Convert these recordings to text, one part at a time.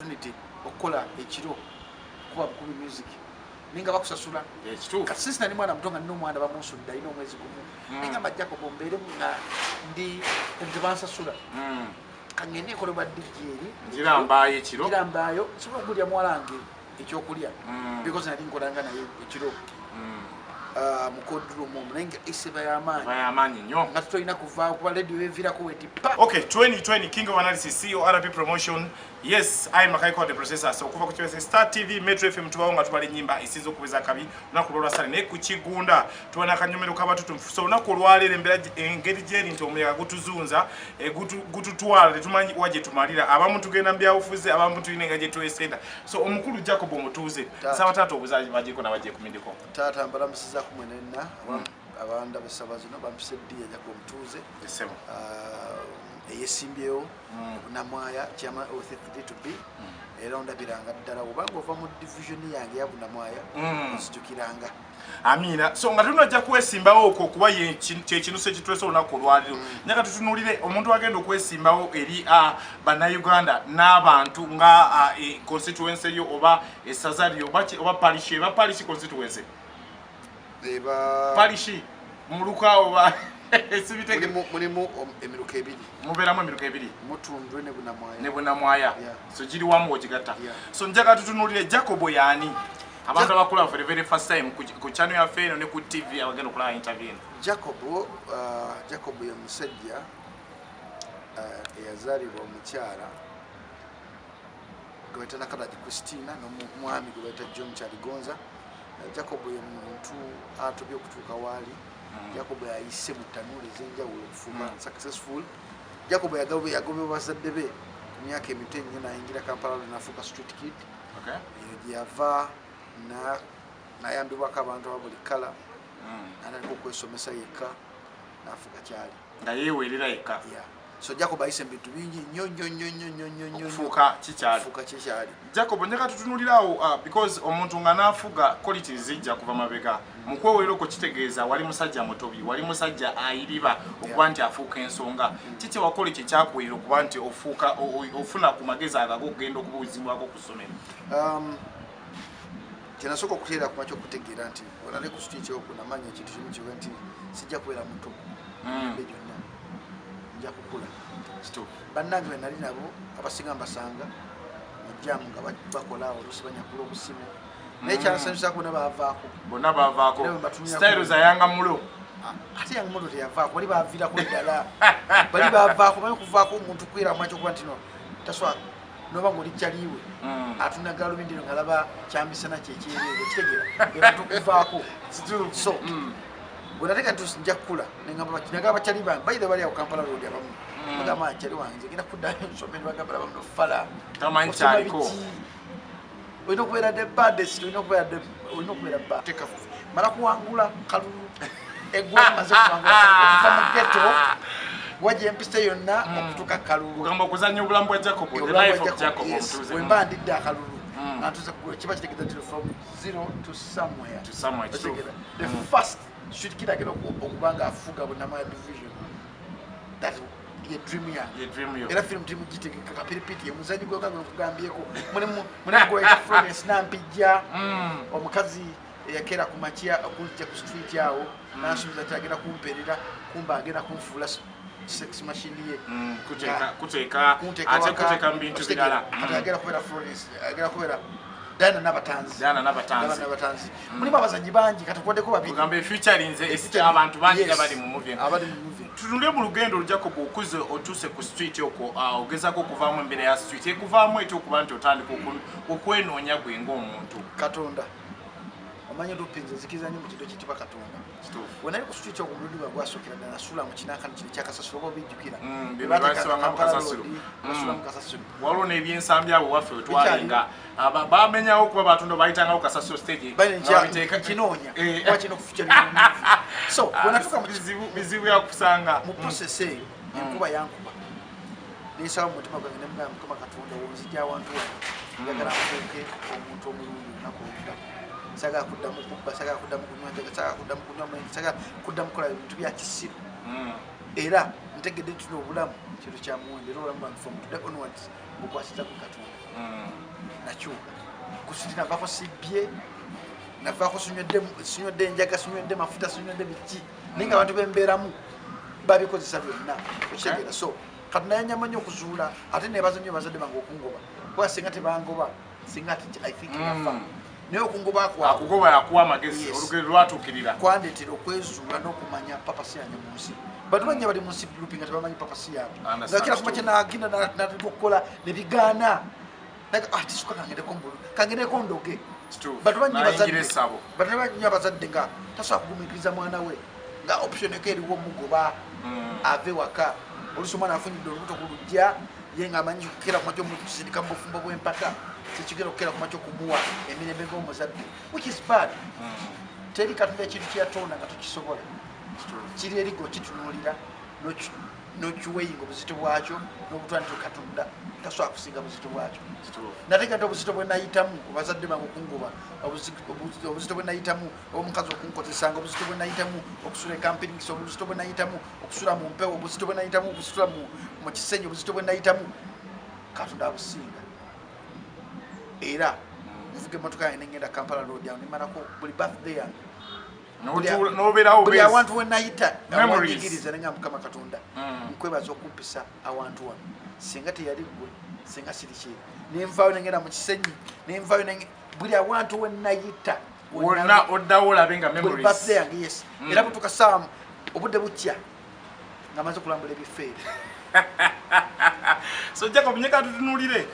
Opportunity okukola ekiro, kuba bukubi music, naye nga bakusasula. Ekituufu. Kati since nali mwana muto, nga nina omwana bamunsudde, alina omwezi 1, naye nga mbajjako bombeere nga ndi tebansasula, kangende nkole bwa DJ eri. Ngira mbaayo ekiro. Ngira mbaayo nsobola okugulira muwala wange ekyokulya, because nali nkolanga naye ekiro mu coldroom omwo, naye nga eseba y'amaanyi. Bayamaanyi nnyo. Nga tutolina kuva kuba radio eviirako weti pa. Okay, 2020 King of Analysis, CEO RP Promotion. Yes, I'm Makaiko the processor. So okuva ku Kibese Star TV, Metro FM, tubawo nga tubala ennyimba esinza okuweza akabi olunaku lwolwasale, naye ku Kigunda tuba n'akanyomero k'abatutumu. So olunaku olwaleero embeera engeri gyeri nti omuyaga gutuzunza, gututwala, tetumanyi wa gye tumalira. Abamu tugenda mu byabufuzi, abamu tulina engeri gye twesenda. So omukulu Jacob Omutuuze, Taata. nsaba taata obuzaali bagiriko n'abagyekumiddeko. Taata, mbalamusizaku mwenenna abanda besaba zino bampisa eddiya Jacob Omutuuze. Esebo. Eyesimbyewo Bunamwaya, chairman OC3 to be, era ondabiranga ddala obanga ova mu division yange ya Bunamwaya, onzijukiranga. Amiina. So nga tunajja kwesimbawo okwo, okuba kyekinusu ekitwesa olunaku olwaliro, nyaga tutunulire omuntu agenda okwesimbawo eri bannayuganda n'abantu nga constituency yo oba essaza lyo oba oba parish, eba parish, constituency. Eba Parish, muluka oba sibitege. Mulimu emiruka ebiri. Mubeeramu emiruka ebiri. Mutundwe ne Bunamwaya. Ne Bunamwaya. Yeah. So giri wamu ogigatta. Yeah. So njaga tutunulire Jacobo yaani, abantu abakulaba for the very first time ku channel yaffe eno ne ku TV, abagenda okulaba interview eno. Jacob ye musajja eyazaalibwa omukyala gwe bayita Nakalaji Christina n'omwami gwe bayita John Kyaligonza. Jacob ye muntu atobye okutuuka waali. Jacob yayise mu ttanuula ez'enjawulo okufuuka successful. Jacob yagobebwa bazadde be ku myaka emito ennyo, nayingira Kampala lwe nafuuka street kid. Eyo gyeyava nayambibwako abantu aba buli kala, natandika okwesomesa yekka, nafuuka kyali. Nga yeeweerera yekka. Yeah. So Jacob ayise mu bintu bingi nnyo nnyo nnyo nnyo nnyo nnyo nnyo. Okufuuka kikyali. Okufuuka kikyali. Jacob, njagala tutunulirawo, because omuntu nga n'afuga, quality zijja kuva mabega mu kwewerera okwo. Kitegeeza wali musajja mutobi, wali musajja ayiriba okuba nti afuuka ensonga. Kiki wakola ekyo ekyakuwerera okuba nti ofuuka ofuna ku magezi agago okugenda okubuuzibwako ku ssomero? Kyenasooka okuteera kuma kyokutegeera nti wenali ku street okwo, namanya ekintu kimu kiwe nti sijja kubeera muto embe gyonna, nja kukula. Bannange be nali nabo abasinga mbasanga mu jam nga bakola, oluusi banyakula obusimu, naye kyansanyusaako bonna bavaako. Bonna bavaako. Era bwe mbatunuulira Sitayiro za Yanga Mulo. Ah, ate Young Mulo teyavaako, bali baviirako ddala, bali bavaako. Manyi okuvaako omuntu kweramu ekyokuba nti no taswa noba nga oli kyaliwe atunda galubindi nga laba kyamisana kyekyereere, kitegeera ebantu okuvaako. So bwe nateeka nti nja kukula, nagamba bakyali bange bayire bali awo Kampala Road, abamu bagamba kyali wange nze ngenda kuddayo nsomero, bagamba laba muno fala. Tamanyi Osoma kyaliko. biki? Olina okubeera the baddest, olina okubeera ba teka mala kuwangula kalulu eggwanga, maze kuwangula kalulu okuva mu ghetto wajja empisa yonna okutuuka kalulu. Kugamba okuzannya obulamu bwa Jacob, the life of Jacob Omutuuze. Wemba ndidde akalulu nga ntuuse ku kiba kitegeeza nti from zero to somewhere. To somewhere, kituufu. Okitegeera? The first street kid agenda okuba nga afuga Bunamwaya division, that ye dream yange. Ye dream yo. Era film timu gitegeka Kapiripiti ye muzanyi gwe kange nkugambyeko, mulimu gweka Florence Nampijja, omukazi eyakeera ku makya okunzija ku street awo, nansuubiza nti agenda kumpeerera, kumba agenda kunfuula sex machine ye. Kuteeka Kunteeka ate waka, kuteeka mu bintu okitegeera? birala. Kati agenda kubeera Florence, agenda kubeera Diana Nabatanzi. Diana Nabatanzi. Diana Nabatanzi. Mulimu abazanyi bangi, katukwateko babiri. Kugamba efeaturinze abantu bangi abali mu movie. Abali mu movie. Tunule mu lugendo, Jacob, okuze otuuse ku street okwo, ogezaako okuvaamu embeera ya street, ekuvaamu etya okuba nti otandika okwenoonya gwe ng'omuntu? Katonda, omanyi olupinza nzikiriza nnyo mu kintu ekiyitibwa Katonda. Wenali ku street ogwo omulundi gwe gwasookera ddala, nasula mu kinankani kino ekyakasasiro, oba obijjukira? Bye basibanga mu kasasiro. Basula mu kasasiro. Waliwo n'ebyensambi abo waffe wetwalinga bamenyawo kuba batunda, bayitangawo kasasiro stage nga babiteeka- Kinoonya Eh. kuba kirina okufuture. So wenatuuka mu Bizibu byakusanga. Mu process eyo, enkuba yankuba, nensaba mu mutima gwange nemugamba, "Mukama Katonda, wonzija awantu wano, njagala nfuuke omuntu omulungi olunaku oluddako. Sagala kuddamu kubba, sagala kuddamu kunywa njaga, sagala kuddamu kunywa mwenge, sagala kuddamu kukola bintu bya kisiru." Era ntegedde nti obulamu kintu kya muwendo, era obulamu bwange from today onwards bukwasiza ku Katonda. Nakyuka kusiti, navaako sibbye, navaako sinywedde enjaga, sinywedde mafuta, sinywedde biki, naye nga abantu bembeeramu babikozesa byonna, okitegeera? So Katonda yanyamba nnyo okuzuula, ate nebaza nnyo bazadde bange okungoba, kuba singa tebangoba, singa ati I think nafa. Naye okungoba kwabwe Akugoba yakuwa amagezi. Yes. Olugero lwatuukirira. Kwandeetera okwezuula n'okumanya purpose yange mu nsi. Bantu bannya bali mu nsi lupi nga tebamanyi purpose yaabwe. Understand. Nga kira kumakya nagenda natandika okukola nebigaana. Ah, tisuka, kangendeko mbulu, kangendeko ndoge. Kituufu. Bantu bannya Nayingira bazadde essabo. Bantu bannya abazadde nga tasobola kugumiikiriza mwana we, nga option eko eriwo omugoba ave waka. Olusi omwana afunyidde olubuto ku lujja, ye ng'amanyi kukera kumakya omusindika mu bufumbo bw'empaka, tekigenda okukera kumakya okumuwa emirembe ng'omuzadde, which is bad. Teri Katonda ekintu kyeyatonda nga tukisobola. Kiri erigo kitunuulira n'okiweyinga obuzito bwakyo n'obutwa nti Katonda tasobola kusinga buzito bwakyo. Nateeka nti obuzito bwe nayitamu, obazadde bange okungoba, obuzito bwe nayitamu, omukazi okunkozesanga, obuzito bwe nayitamu okusula ekampingisa, obuzito bwe nayitamu okusula mu mpewo, obuzito bwe nayitamu okusula mu kisenyi, obuzito bwe nayitamu, Katonda abusinga. Era nvuga emotoka yange nengenda Kampala Road awo, nemalako buli birthday yange. N'obeerawo Buli bezi. awantu wenayita Memories. awanyigiriza, nenga Mukama Katonda, nkwebaza okumpisa awantu wano. Singa teyali ggwe, singa siri kiri. Nenvaayo nengenda mu Kisenyi, nenvaayo buli awantu wenayita. Wonna oddawo olabe nga Buli memories. birthday yange, yes. Era butuuka saawa obudde bukya nga maze okulambula ebifo ebyo. So Jacob, nyeka tutunulire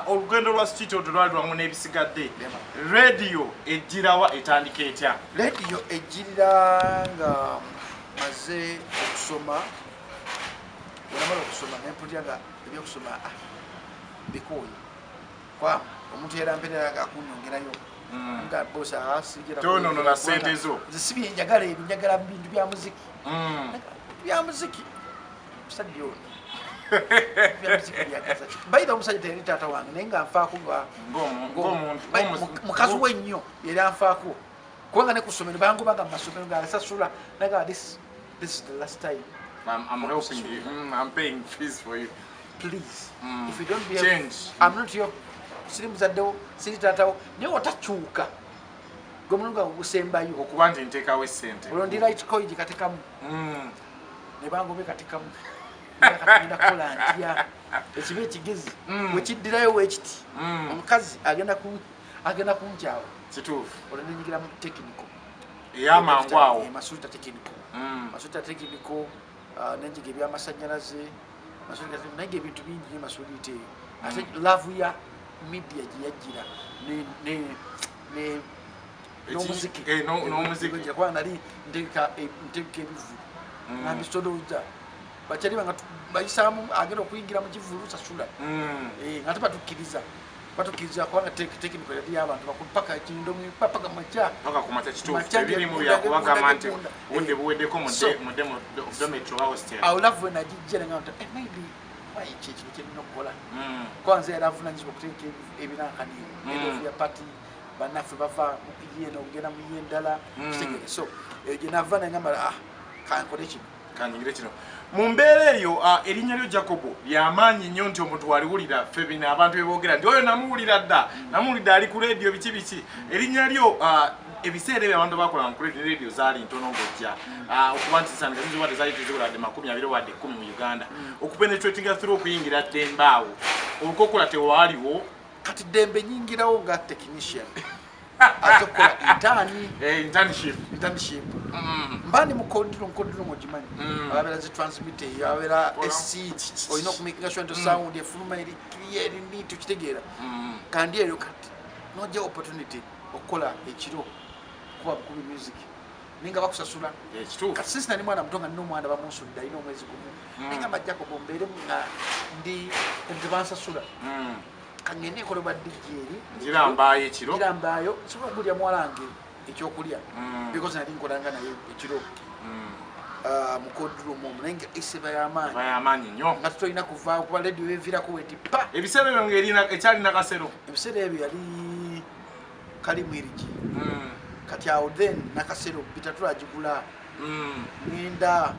olugendo lwa street olwo lwali lwamu n'ebisigadde. Radio ejjirawa, etandika etya? Rediyo ejjirira nga maze okusoma. Wenamala okusoma nempulira nga ebyokusoma, ah, bikooye, kwa omuntu yaramperera nga akunyongerayo nga boss asigera. Tonoonona ssente zo. Nze si byenjagala ebyo, njagala bintu bya muziki. Bya muziki, musajja ono bya muziki byagaza ki? Bayira omusajja teyali taata wange, naye nga nfaako nga Ng'omuntu mukazi we nnyo yali anfaako, kubanga ne ku ssomero bangobanga mu masomero nga asasula naga this is the last time. I'm helping you. I'm paying fees for you. Please, if you don't behave, Change. I'm not your, siri muzaddewo, siri taatawo, naye otakyuka gwe mulungu gwange ogusembayo. Okuba nti nteekawo essente. Olwo ndi right coin katekamu. Ne bangobe katekamu, ngenda kukola ntya? Ekibi ekigezi wekiddirayo wekiti, omukazi agenda kunkyawa. Olwo nenyigira mu technical. Ey'amangu awo. Masuuta Technical. Masuuta Technical, nenjiga ebyamasanyalaze. Masuuta, nayiga ebintu bingi nyo Masuuta eyo. Ate love ya media gye yajjira n'omuziki. N'omuziki. Kuba nali ntegeka ebivulu nga mbisodooza bakyali banga bayisaamu agenda okuyingira mu kivulu sasula. Nga tebatukkiriza kubanga technical yali y'abantu bakulu, paka kindo paka makya. Paka ku makya, kituufu. Makya. Ebirimu Genda, byakubagamba nti genda. obudde buweddeko, mudde mu dormitory oba hostel. Awo love wenagijja nenga nti maybe why ki ekintu kyerina okukola, kuba nze yali avunanyizibwa okutegeka ebirankani, end of year party, bannaffe bava mu year eno okugenda mu year endala. Kitegere? So eyo gye nava nengamba, ah, kankole kino. Kanyingire kino mu mbeera eyo. Erinnya lyo Jacobo lyamaanyi nnyo nti omuntu waliwulira, ffe bino abantu beboogera nti oyo namuwulira dda, namuwulidde ali ku rediyo, biki biki. Erinnya lyo, ebiseera ebyo abantu bakolanga ku rediyo, rediyo zaali ntono ng'ojja. Okuba nti sandika zizo wadde zaali teziwera wadde 20 wadde 10 mu Uganda, okupenetratinga through okuyingira ddembe awo olukokola tewaaliwo. Kati Ddembe nyingirawo nga technician ate okukola intern. Internship. Internship. Mba ndi mu code room. Code room ogimanyi? Ababeera zi transmitter eyo, ababeera sc, olina okumakinga sure nti sound efuluma eri clear, eri neat, okitegeera? Kandi eyo kati nojja opportunity okukola ekiro, kuba bukubi music, naye nga bakusasula. Kituufu. Kati since nali mwana muto nga nina omwana bamunsudde alina omwezi gumu, naye nga mbajjako mbeere nga ndi tebansasula, kangende nkole bwa DJ eri. Ngira mbaayo ekiro. Ngira mbaayo nsobola okugulira muwala wange ekyokulya, because nali nkolanga naye ekiro. Ah, mu code room omwo, naye nga eseba y'amaanyi. Eba y'amaanyi nnyo. Nga tutolina kuvaawo kuba radio eviirako weti pa. Ebiseera ebyo ngaerina ekyali Nakasero. Ebiseera ebyo yali kalimu erigi. Kati awo then Nakasero bitatu agigula. Ngenda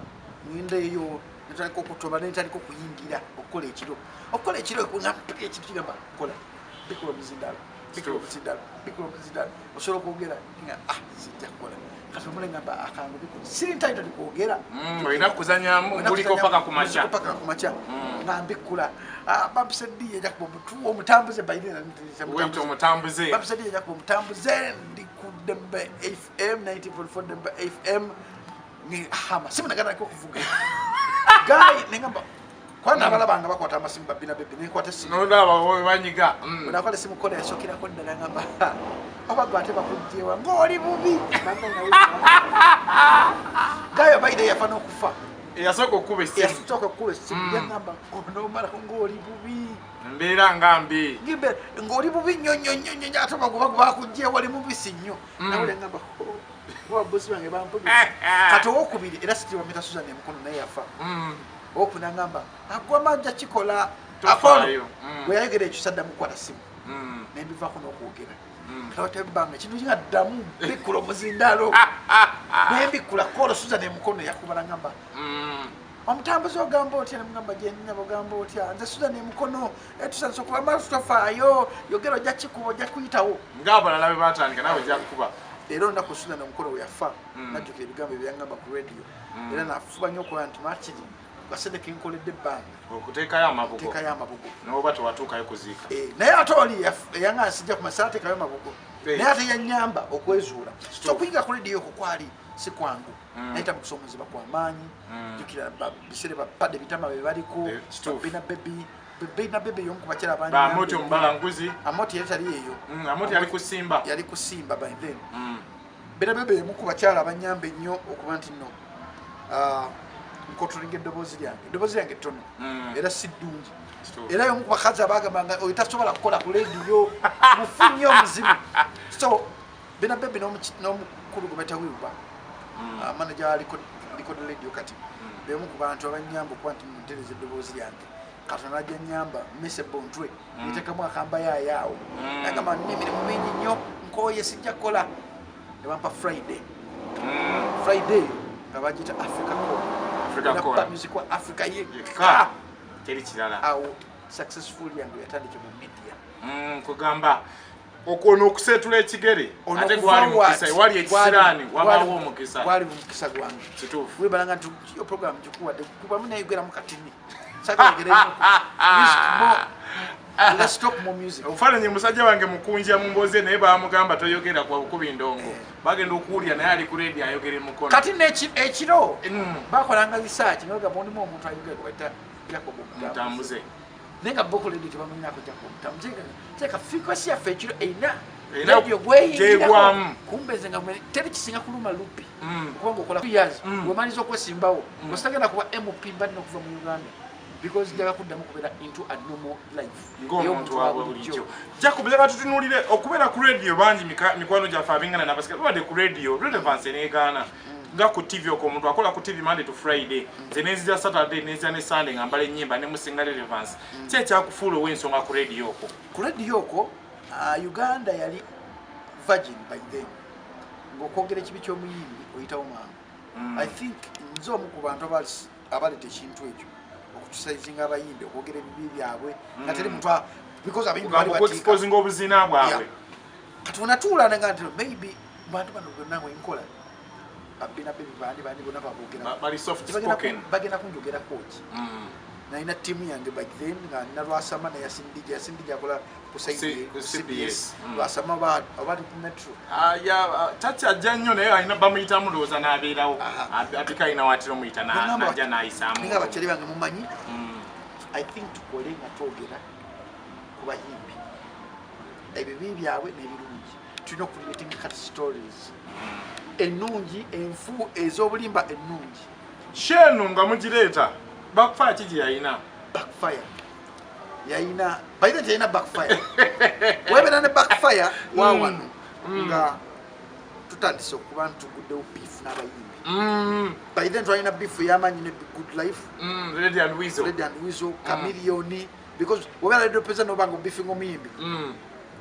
Ngenda eyo netandika okutoba, netandika okuyingira okukola ekiro. Okukola ekiro nga mpulira ekintu kigamba kola, bikula omuzindaalo, bikula omuzindaalo, bikula omuzindaalo. Osobola okwogera nga sijja kukola. Kati omule ngamba akangu bikula, siri entitled kwogera. Olina kuzanyamu buliko paka ku makya. Paka ku makya. Nga mbikula. Bampise ddi ejja kuba omutambuze bayire wait omutambuze. Bampise ddi ejja kuba omutambuze, ndi ku Dembe FM 90.4 Dembe FM. Ni amasimu nagatandika okuvuga. Guy nengamba kwana abalabanga bakwata amasimu babina bebe nenkwata essimu. Nolaba wowe banyiga. Nakwata essimu kola yasokerako ddala ngamba oba gwe ate bakugyewa ng'oli bubi. Guy obaide yafa n'okufa. Eyasooka okukuba essimu. Eyasooka okukuba essimu yangamba onomalako ng'oli bubi. Mbeera nga mbi. Ng'oli bubi nnyo nnyo nnyo nnyo ate bagoba bakugyewa oli mubisi nnyo. Nawulira ngamba bosi bange bampulira. Kati owokubiri era siti bamuyita Susan Emukono naye yafa. Owokubiri n'angamba agwama ajja kikola. Tofaayo. Bwe yayogera ekyo saddamu kukwata ssimu. Ne mbivaako n'okwogera. Kati ebbanga ekintu kingaddamu bikkula omuzindaalo. Ne mbikkula koolo Susan Emukono yakuba n'angamba omutambuze ogamba otya? Ne mugamba gye nnyabo ogamba otya? Nze Susan Emukono tusanise okuba maaso tofaayo yogera ojja kikuba ojja kuyitawo. Ng'abalala bwe baatandika naawe ojja kukuba. Era olunaku Susan Omukono we yafa najjukira ebigambo ebyangamba ku radio. Era nafuba nnyo okulaba nti makiri kasente ke nkoledde ebbanga okuteekayo amabugo. Okuteekayo amabugo. N'oba tewatuukayo kuziika. Naye ate oli eyanga nsijja ku masala ateekayo amabugo. Naye ate yannyamba okwezuula. So okuyiga ku radio okwo kwali si kwangu. Nayita mu kusomozebwa kwa maanyi. Jjukira biseera bapadde bitama be baliko, Bina Baby. Bina Baby y'omu ku bakyala abangi. Amoti omubalanguzi. Amoti yali tali eyo. Amoti yali kusimba. Yali kusimba by then. Bina Baby y'omu ku bakyala abannyamba ennyo okuba nti nno nkotolinga eddoboozi lyange. Eddoboozi lyange ttono. Era si ddungi. Era y'omu ku bakazi abagambanga oyo tasobola kukola ku leediyo, mufu nnyo omuzibu. So Bina Baby n'omukulu gwe bayita Wilber, manager wa record radio kati, b'omu ku bantu abannyamba okuba nti ntereza eddoboozi lyange. Katonda ajja nnyamba mmese bontwe, neteekamu akambayaayo awo. Nagamba nina emirimu mingi nnyo, nkooye sijja kukola. Ne bampa Friday. Friday nga bagiyita Africa Corner. Africa Corner. Music wa Africa yekka. Teri kirala. Awo successful yange yatandike mu media. Kugamba okwo okuseetula ekigere ate gwali mukisa, wali ekisiraani wabaawo omukisa. Gwali mukisa gwange. Kituufu. Webalanga nti yo program gikuwadde kubamu nayogeramu katini. Music more. Let's talk more music. Omufaananyi musajja wange mukunja mu mboozi naye baamugamba toyogera kwa bukubi ndongo. Bagenda okuwulira naye ali ku radio ayogera emukono. Kati ekiro bakolanga research nga bagamba mulimu omuntu ayogera gwe bayita Jacob Mutambuze. Naye nga bo ku radio tebamulinako Jacob Mutambuze. Teeka frequency yaffe ekiro erina radio gweyingirako. Kumbe nze nga teri kisinga kuluma lupi. Kubanga okola 2 years wemaliza okwesimbawo. Ositagenda kuba MP mba nina okuva mu Uganda. Because njagala kuddamu kubeera into a normal life. Ng'omuntu wa bulijjo. Jacob njagala tutunuulire okubeera ku radio bangi mikwano gyaffe ab'enganda n'abasika babadde ku radio relevance eneegaana. Nga ku TV okwo omuntu akola ku TV Monday to Friday. Nze nenzija Saturday nenzija ne Sunday nga mbala ennyimba ne musinga relevance. Ki ekyakufuula ow'ensonga ku radio okwo? Ku radio okwo Uganda yali virgin by then. Ng'okwogera ekibi ky'omuyimbi oyitawo mangu. I think nze omu ku bantu abaleeta ekintu ekyo okutusayizinga abayimbi okwogera ebibi byabwe nga teri muntu because abayimbi bali batika exposing obuzina bwabwe. Kati onatuula nga nti maybe bantu bano bonna nkola babina baby bandi bandi bonna babogera bali soft spoken bagenda kunjogerako ki. Nalina ttiimu yange by then nga nina Lwasama naye Yasindija akola ku CBS. Lwasama abali ku Metro. Takyajja nnyo naye alina bamuyitamu ndowooza n'abeerawo. Apika alina waatera omuyita n'ajja n'ayisaamu. Ninga abakyali bange mumanyi. I think tukole nga twogera ku bayimbi. Ebibi byabwe n'ebirungi. Tulina okucreatinga kati stories. Ennungi, enfu, ez'obulimba ennungi. Sheno nga mugireeta. Backfire ki gye yalina? Backfire. Yalina, by the way yalina backfire. Webeera ne backfire wa wano nga tutandise okuba ntuguddewo beef n'abayimbi. By then twalina beef ey'amaanyi ne Good Life. Red and Weasel. Red and Weasel, Chameleone. Because webeera radio presenter n'obanga obeefing omuyimbi.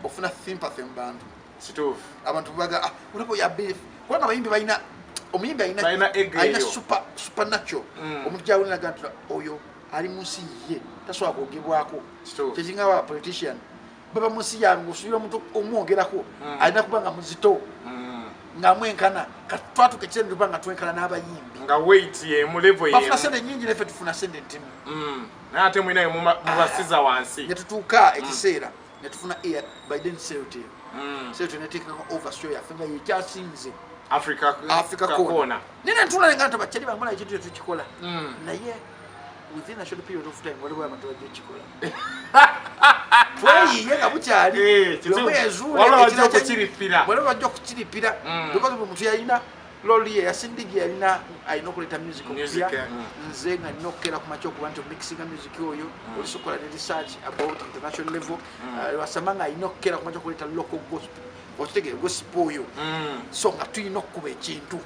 Ofuna sympathy mu bantu. Kituufu. Abantu baga olaba ya beef. Kubanga abayimbi balina Omuyimbi alina Balina ego alina eyo. Supernatural. Omuntu gyawuliraga nti oyo ali mu nsi ye, tasobola kwogebwako. Kituufu. Kyekinga aba politician baba mu nsi yaabwe, ngaosuubira omuntu omwogerako alina kuba nga muzito, nga mwenkana. Kati twatuuka ekiseera netuba nga twenkana n'abayimbi. Nga weight yemu, level Bafuna yemu. Sente nyingi, naffe tufuna sente ntimu. Naye ate mwinayo mubasiza wansi. Netutuuka ekiseera netufuna air by then Celtel. Celtel neteekako over show yaffe nga yekyasinze Africa. Africa Corner. Corner. Nene ntula nga nti bakyali bange ekintu tetukikola, naye within a short period of time waliwo abantu bajja okukikola. Tweyiye nga bukyali. Eh, kituufu. Buli omu yezuule. Waliwo abajja Ekirala okukiripira. Waliwo bajja okukiripira because buli muntu yalina role ye. Yasindigi yalina, alina okuleeta music Music, omupya. eh. Nze nga nina okukeera ku makya okuba nti omixinga music oyo, olisokola ne research about international level. Wasama nga alina okukeera ku makya okuleeta local gospel, okitegeere, gospel oyo. So nga tulina okukuba ekintu.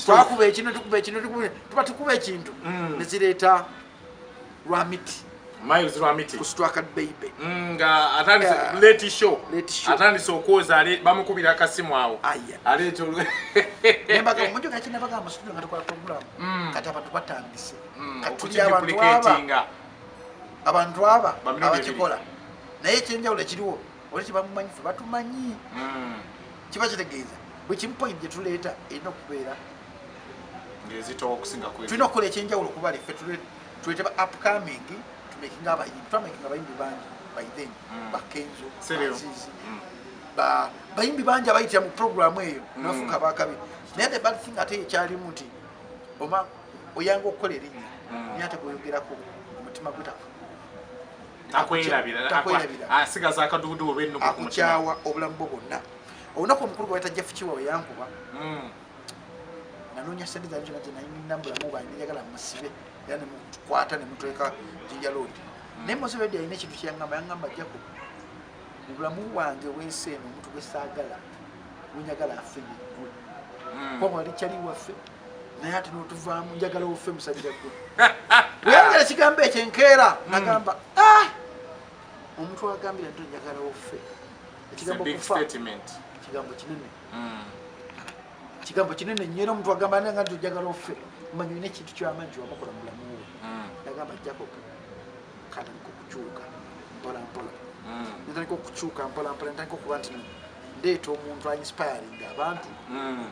Twakuba ekintu, tukuba ekintu, tuba tukuba ekintu, nezireeta Lwamiti. Miles Lwamiti. Ku Straka Baby. Nga atandise Yeah. late show. Late show. Atandise okwoza, bamukubira akasimu awo. Aya. Aleeta Nembaga mujo gaki nabagamba studio nga tukola program. Kati abantu batandise. Kati tuli abantu aba Okukiduplicatinga. Abantu aba Bamirundi abakikola, naye ekyenjawulo ekiriwo oli kibamumanyi, fe batumanyi. Kiba kitegeeza bwe kimu point gye tuleeta erina okubeera Ng'ezitowa okusinga ku tulina okukola ekyenjawulo kuba ffe tuleete ba upcoming, tumakinga abayimbi. Twamakinga abayimbi bangi by then, bakenzo, Seriyo. Azizi, bayimbi bangi abayitira mu programu eyo nabafuuka bakabi. Naye the bad thing ate ekyalimu nti oma oyanga okukola erinnya, naye ate gweyogerako omutima gwe Takwerabira. Takwerabira. Asigaza akadubudubu oba ennugu ku mutima. Akukyawa obulamu bwo bwonna. Olunaku omukulu gwe bayita Jeff Kiwa we yankuba, nanoonya sente zange zonna zenalina mubulamu bwange, nenjagala musibe era nemukwata nemutweka Jinja Road. Naye Mowzey Radio alina ekintu kyeyaŋŋamba. Yaŋŋamba, "Jacob, mu bulamu bwange bwensi eno, omuntu gwesaagala, gwenjagala afe yeggwe, kubanga wali kyali waffe, naye ate notuvaamu, njagala ofe musajja gwe." Bweyayogera ekigambo ekyo enkeera nagamba, "Ah, omuntu agambira nti njagala ofe." It's a Ekigambo big kufa statement. Kigambo kinene, kigambo kinene nnyo. Era omuntu agamba nga nti ojagala ofe, omanyi olina ekintu kyamaanyi kyewamukola mu bulamu bwe. Nagamba, "Jacob, katandika okukyuka mpola mpola." Netandika okukyuka mpola mpola, netandika okuba nti ndeeta omuntu ainspiring abantu.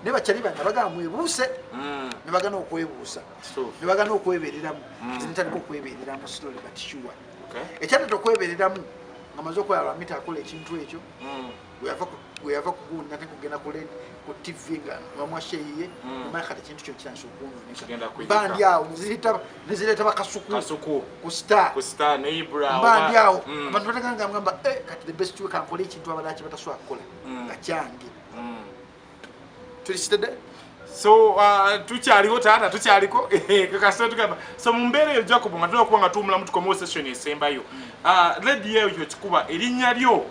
Naye bakyali bange bagamba mwebuuse, ne bagana okwebuusa, Kituufu. ne bagana okwebereramu. Nze netandika okwebereramu slowly but sure. Okay. Ekyaleeta okwebereramu nga maze okwala Lwamita akola ekintu ekyo, bwe yava ku gundi nate kugenda ku TV nga bamuwa show eyiye. Omanyi kati ekintu kyo kitandisa Kigenda okwonooneka. kuyika. Mba ndi awo nezireeta bakasuku Kasuku. ku Star. Ku Star ne Ibra. Mba ndi awo, abantu bataganga ngamba, "Eh, kati the best way kankole ekintu abalala kye batasobola kukola nga kyange." Tuli steady. So tukyaliwo taata, tukyaliko kasita tugamba. So mu mbeera eyo, Jacob, nga tulina okuba nga tuwumulamu, tukomewo session esembayo. Ledi eyo kyokikuba erinnya lyo,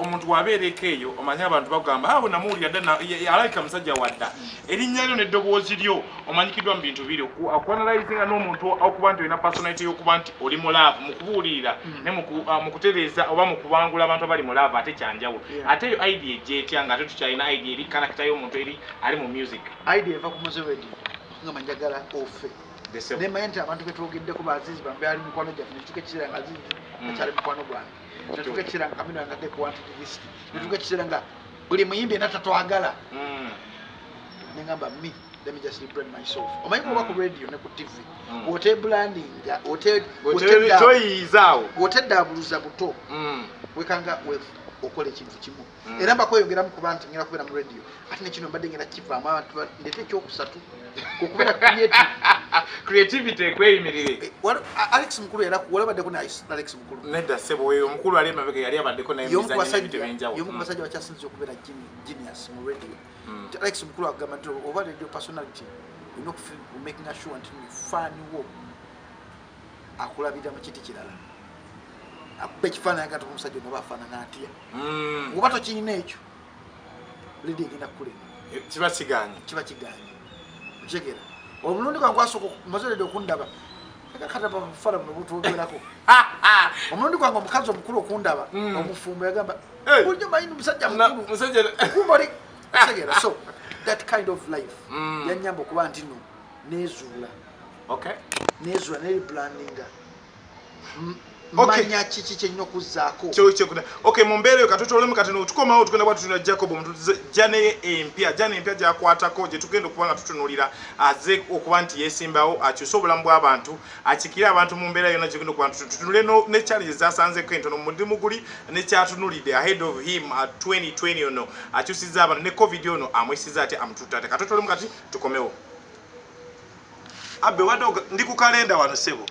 omuntu wabeereko eyo, omanyi abantu bagamba awo namuwulira dda, alabika musajja wadda. Erinnya lyo n'eddoboozi lyo omanyikiddwa mu bintu biri okuanalyzinga n'omuntu okuba nti olina personality y'okuba nti oli mu love, mu kubuulirira ne mu kutereeza oba mu kubangula abantu abali mu love, ate kyanjawulo. Ate eyo idea ejja etya nga ate tukyalina idea eri character y'omuntu eri ali mu music? Idea eva ku Mowzey Radio ngamba njagala ofe. Nemanya nti abantu betwogeddeko bazizi bambe ali mikwano gyaffe. Netutuuka ekiseera nga Azizi akyali mukwano gwange, netutuuka ekiseera nga Kamino yandadde ku wanted list, netutuuka ekiseera nga buli muyimbi ena tatwagala. Nengamba, "Me, let me just rebrand myself." Omanyi kuba ku radio ne ku TV, otebrandinga Toyiyiza awo. Oteddaabuluza buto, wekanga okola ekintu kimu. Era mbakweyongeramu kuba nti ngenda kubeera mu radio, ate nekino mbadde ngenda kivaamu abantu ndeete ekyokusatu okubeera creative. Creativity ekweyimirire. Eh, Alex Mukulu era walabaddeko ne Alex Mukulu? Nedda ssebo, oyo omukulu ali emabega yali abaddeko naye Y'omu ku mizannyo n'ebintu basajja ebyenjawulo. Y'omu ku basajja bakyasinze okubeera genius mu radio. Nti Alex Mukulu agamba nti oba radio personality olina okumakinga sure nti fan wo akulabirira mu kiti kirala, akuba ekifaananyi nga nti omusajja ono oba afaanana atya. Oba tokirina ekyo, radio egenda kukulema. Kiba kiganye. Kiba kiganye, okitegeera? Omulundi gwange gwasooka maze radio okundaba katafala buno butwogerako, omulundi gwange omukazi omukulu okundaba, omufumbo, yagamba, Hey. "Bulijjo manyi ni musajja Na- mukulu, musajja kumba oli." Okitegeera? So That kind of life yanyamba okuba nti no nezuula, nezuula, nerebrandinga, manya kiki kyerina okuzzaako. Okay, mu mbeera eyo katutolemu katono, tukomawo tugenda kuba tutunula Jacob omututuze journey empya, journey empya gyakwatako gye tugenda okuba nga tutunulira, aze okuba nti yeesimbawo akyuse obulamu bw'abantu, akikire abantu mu mbeera yonna gyegenda okuba nti tutunule ne challenges zasanzeko entono mu mulimu guli nekyatunulidde ahead of him at 2020. Ono akyusizza abantu ne COVID ono amwesiza ate amututte ate. Katutolemu kati tukomewo. Abe wadde ndi ku kalenda wano, ssebo.